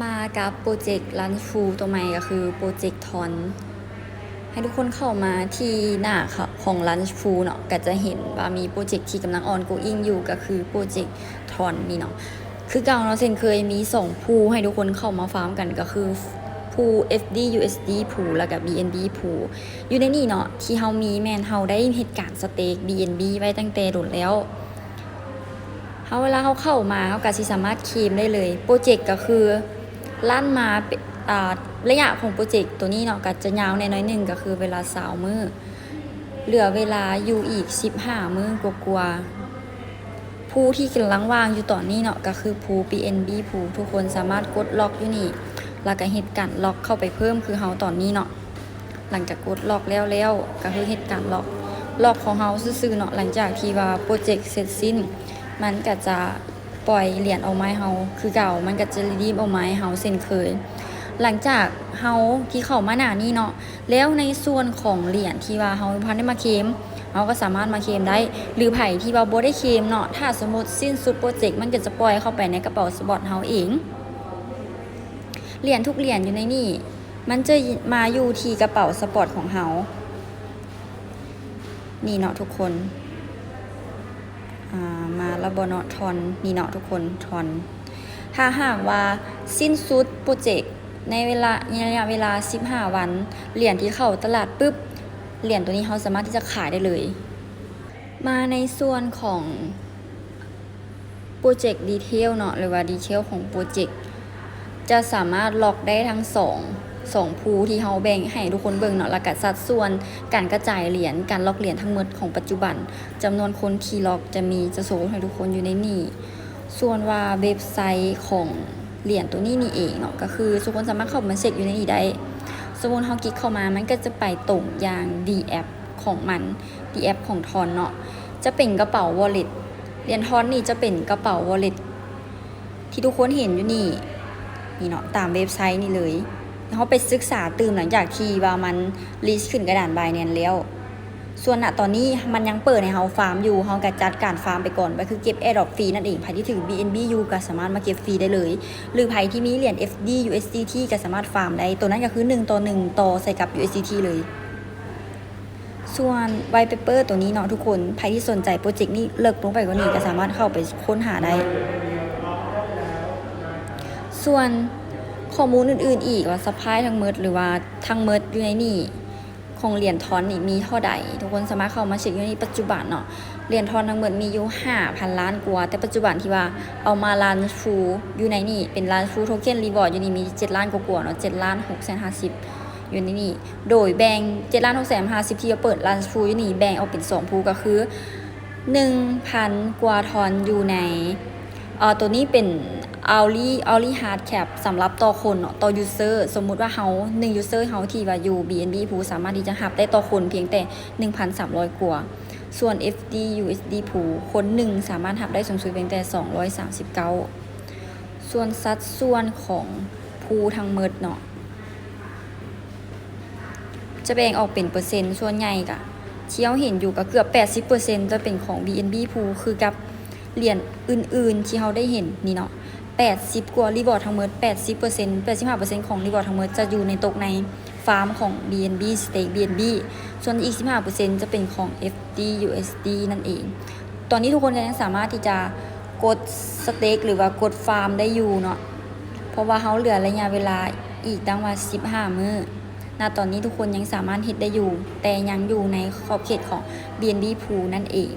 ມາກັບໂປຣເຈັກ Launch Pool ຕົວໃໝ່ ກໍຄືໂປຣເຈັກ Tron. ໃຫ້ທຸກຄົນເຂົ້າມາທີ່ໜ້າຂອງ Launch Pool ເນາະ ກໍຈະເຫັນວ່າມີໂປຣເຈັກທີ່ກຳລັງ ongoing ຢູ່ ກໍຄືໂປຣເຈັກ Tron ນີ້ເນາະ. ຄືເກົ່າເນາະ ເຊັ່ນເຄີຍ ມີສອງ Pool ໃຫ້ທຸກຄົນເຂົ້າມາຟາມກັນ ກໍຄື Pool ເອັຟ ດີ ຢູ ເອັສ ດີ Pool ແລ້ວກໍ ບີ ເອັນ ບີ Pool. ຢູ່ໃນນີ້ເນາະ ທີ່ເຮົາມີແມ່ນເຮົາໄດ້ເຮັດການ stake ບີ ເອັນ ບີ ໄວ້ຕັ້ງແຕ່ດົນແລ້ວ. ເຮົາ ເວລາເຮົາເຂົ້າມາ ເຮົາກໍຊິສາມາດເຄມໄດ້ເລີຍ. ໂປຣເຈັກກໍຄືລັນມາເປັນ ອ່າ ໄລຍະຂອງໂປຣເຈັກຕົວນີ້ເນາະ ກໍຈະຍາວແດ່ໜ້ອຍໜຶ່ງ ກໍຄືເວລາຊາວມື້ ເຫຼືອເວລາຢູ່ອີກສິບຫ້າມື້ກວ່າໆ. Pool ທີ່ກຳລັງວ່າງຢູ່ຕອນນີ້ເນາະ ກໍຄື Pool ບີ ເອັນ ບີ Pool. ທຸກຄົນສາມາດກົດ lock ຢູ່ນີ້ ແລ້ວກໍເຮັດການ lock ເຂົ້າໄປເພີ່ມ ຄືເຮົາຕອນນີ້ເນາະ. ຫຼັງຈາກກົດ lock ແລ້ວແລ້ວ ກໍຄືເຮັດການ lock lock ຂອງເຮົາຊື່ໆເນາະ. ຫຼັງຈາກທີ່ວ່າໂປຣເຈັກເສັດສິ້ນ ມັນກໍຈະປ່ອຍຫຼຽນອອກມາໃຫ້ເຮົາຄືເກົ່າ ມັນກໍຈະ redeem ອອກມາໃຫ້ເຮົາເຊັ່ນເຄີຍ. ຫຼັງຈາກເຮົາທີ່ເຂົ້າມາໜ້ານີ້ເນາະ ແລ້ວໃນສ່ວນຂອງຫຼຽນທີ່ວ່າເຮົາບໍ່ທັນໄດ້ມາເຄມ ເຮົາກໍສາມາດມາເຄມໄດ້ ຫຼືໃຜທີ່ວ່າບໍ່ໄດ້ເຄມເນາະ ຖ້າສົມມຸດສິ້ນສຸດໂປຣເຈັກ ມັນກໍຈະປ່ອຍເຂົ້າໄປໃນກະເປົາ spot ເຮົາເອງ. ຫຼຽນທຸກຫຼຽນຢູ່ໃນນີ້ ມັນຈະມາຢູ່ທີ່ກະເປົາ spot ຂອງເຮົາ ນີ້ເນາະທຸກຄົນ. ອ່າ ມາແລ້ວບໍ່ເນາະ Tron ນີ້ເນາະທຸກຄົນ Tron. ຖ້າຫາກວ່າສິ້ນສຸດໂປຣເຈັກໃນເວລາ ໃນໄລຍະເວລາສິບຫ້າວັນ ຫຼຽນທີ່ເຂົ້າຕະຫຼາດປຶບ ຫຼຽນຕົວນີ້ເຮົາສາມາດທີ່ຈະຂາຍໄດ້ເລີຍ. ມາໃນສ່ວນຂອງ Project Detail ເນາະ ຫຼືວ່າ Detail ຂອງໂປຣເຈັກ ຈະສາມາດ lock ໄດ້ທັງສອງ ສອງ Pool ທີ່ເຮົາແບ່ງໃຫ້ທຸກຄົນເບິ່ງເນາະ ແລ້ວກະສັດສ່ວນການກະຈາຍຫຼຽນ ການ lock ຫຼຽນທັງໝົດຂອງປັດຈຸບັນ ຈຳນວນຄົນທີ່ lock ຈະມີ ຈະໂຊໃຫ້ທຸກຄົນຢູ່ໃນນີ້. ສ່ວນວ່າເວັບໄຊຂອງຫຼຽນຕົວນີ້ນີ້ເອງເນາະ ກໍຄືທຸກຄົນສາມາດເຂົ້າມາເຊັກຢູ່ໃນນີ້ໄດ້. ສົມມຸດເຮົາກິກເຂົ້າມາ ມັນກໍຈະໄປຕົງຢ່າງ D-app ຂອງມັນ D-app ຂອງ Tron ເນາະ ຈະເປັນກະເປົາ wallet. ຫຼຽນ Tron ນີ້ຈະເປັນກະເປົາ wallet ທີ່ທຸກຄົນເຫັນຢູ່ນີ້ ນີ້ເນາະ ຕາມເວັບໄຊນີ້ເລີຍ. ເຮົາໄປສຶກສາຕື່ມຫຼັງຈາກທີ່ວ່າມັນ list ຂຶ້ນກະດານ Binance ແລ້ວ. ສ່ວນນະຕອນນີ້ມັນຍັງເປີດໃຫ້ເຮົາຟາມຢູ່ ເຮົາກະຈັດການຟາມໄປກ່ອນ ກໍຄືເກັບ Airdrop ຟຣີນັ້ນເອງ. ໃຜທີ່ຖື BNB ຢູ່ກະສາມາດມາເກັບຟຣີໄດ້ເລີຍ ຫຼືໃຜທີ່ມີຫຼຽນ FD USDT ກະສາມາດຟາມໄດ້. ໂຕນັ້ນກະຄືໜຶ່ງຕໍ່ໜຶ່ງຕໍ່ໃສ່ກັບ USDT ເລີຍ. ສ່ວນ White Paper ໂຕນີ້ເນາະທຸກຄົນ ໃຜທີ່ສົນໃຈໂປຣເຈັກນີ້ເລິກລົງໄປກວ່ານີ້ກະສາມາດເຂົ້າໄປຄົ້ນຫາໄດ້. ສ່ວນຂໍ້ມູນອື່ນໆອີກວ່າ supply ທັງໝົດ ຫຼືວ່າທັງໝົດຢູ່ໃນນີ້ ຂອງຫຼຽນ Tron ນີ້ມີເທົ່າໃດ ທຸກຄົນສາມາດເຂົ້າມາເຊັກຢູ່ໃນປັດຈຸບັນເນາະ. ຫຼຽນ Tron ທັງໝົດມີຢູ່ຫ້າພັນລ້ານກວ່າ ແຕ່ປັດຈຸບັນທີ່ວ່າເອົາມາ Launch Pool ຢູ່ໃນນີ້ ເປັນ Launch Pool Token Reward ຢູ່ນີ້ມີເຈັດລ້ານກວ່າໆເນາະ ເຈັດລ້ານຫົກແສນຫ້າສິບ ຢູ່ໃນນີ້. ໂດຍແບ່ງເຈັດລ້ານຫົກແສນຫ້າສິບທີ່ວ່າເປີດ Launch Pool ຢູ່ນີ້ ແບ່ງອອກເປັນສອງ Pool ກໍຄືໜຶ່ງພັນກວ່າ Tron ຢູ່ໃນ ເອີ ໂຕນີ້ເປັນ hourly hourly hard cap ສຳລັບຕໍ່ຄົນເນາະ ຕໍ່ user. ສົມມຸດວ່າເຮົາ ໜຶ່ງ user ເຮົາທີ່ວ່າຢູ່ BNB Pool ສາມາດທີ່ຈະຮັບໄດ້ຕໍ່ຄົນພຽງແຕ່ໜຶ່ງພັນສາມຮ້ອຍກວ່າ. ສ່ວນ FD USD Pool ຄົນໜຶ່ງສາມາດຮັບໄດ້ສູງສຸດພຽງແຕ່ສອງຮ້ອຍສາມສິບເກົ້າ. ສ່ວນສັດສ່ວນຂອງ Pool ທັງໝົດເນາະ ຈະແບ່ງອອກເປັນເປີເຊັນ ສ່ວນໃຫຍ່ກະທີ່ເຮົາເຫັນຢູ່ກະເກືອບແປດສິບເປີເຊັນຈະເປັນຂອງ BNB Pool ຄືກັບຫຼຽນອື່ນໆທີ່ເຮົາໄດ້ເຫັນນີ້ເນາະ ແປດສິບກວ່າ reward ທັງໝົດ ແປດສິບເປີເຊັນ ແປດສິບຫ້າເປີເຊັນຂອງ reward ທັງໝົດຈະຢູ່ໃນ ຕົກໃນ farm ຂອງ BNB stake BNB. ສ່ວນອີກສິບຫ້າເປີເຊັນຈະເປັນຂອງ FD USD ນັ້ນເອງ. ຕອນນີ້ທຸກຄົນກໍຍັງສາມາດທີ່ຈະກົດ stake ຫຼືວ່າກົດ farm ໄດ້ຢູ່ເນາະ ເພາະວ່າເຮົາເຫຼືອໄລຍະເວລາອີກຕັ້ງວ່າສິບຫ້າມື້. ນະຕອນນີ້ທຸກຄົນຍັງສາມາດເຮັດໄດ້ຢູ່ ແຕ່ຍັງຢູ່ໃນຂອບເຂດຂອງ BNB Pool ນັ້ນເອງ.